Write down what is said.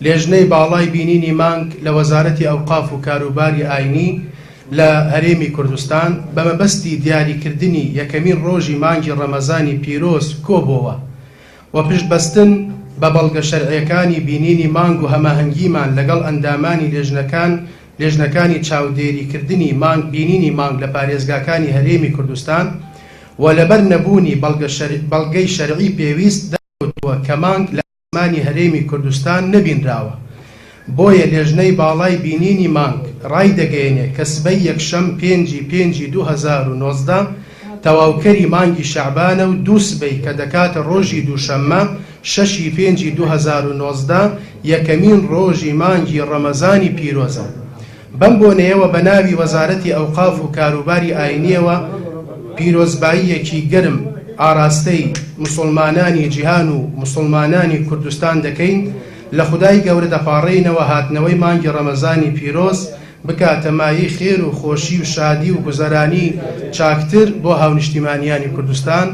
لێژنەی باڵای بینینی مانگ لە وەزارەتی ئەوقاف و کاروباری ئاینی لە هەرێمی کوردستان بە مەبەستی دیاریکردنی یەکەمین ڕۆژی مانگی ڕەمەزانی پیرۆز کۆبۆوە و پشت بەستن بە بەڵگە شەرعیەکانی بینینی مانگ و هەماهەنگیمان لەگەڵ ئەندامانی لێژنەکان لێژنەکانی چاودێریکردنی مانگ بینینی مانگ لە پارێزگاکانی هەرێمی کوردستان و لەبەر نەبوونی بەڵگەی شەرعی پێویست دەرکەوتووە کە مانگ لە ئاسمانی هەرێمی کوردستان نەبینراوە، بۆیە لێژنەی باڵای بینینی مانگ ڕایدەگەیەنێ کە سبەی یەکشەم پێنجی پێنجی 2019 تەواوکەری مانگی شەعبانە و دووسبەی کە دەکاتە ڕۆژی دووشەممە شەشی پێنجی 2019 یەکەمین ڕۆژی مانگی ڕەمەزانی پیرۆزە. بەم بۆنەیەوە بە ناوی وەزارەتی ئەوقاف و کاروباری ئاینییەوە پیرۆزباییەکی گەرم ئاراستەی موسوڵمانانی جیهان و موسوڵمانانی کوردستان دەکەین، لە خودای گەورە دەپاڕێینەوە هاتنەوەی مانگی ڕەمەزانی پیرۆز بکاتە مایەی خێر و خۆشی و شادی و گوزەرانی چاکتر بۆ هاونیشتیمانیانی کوردستان.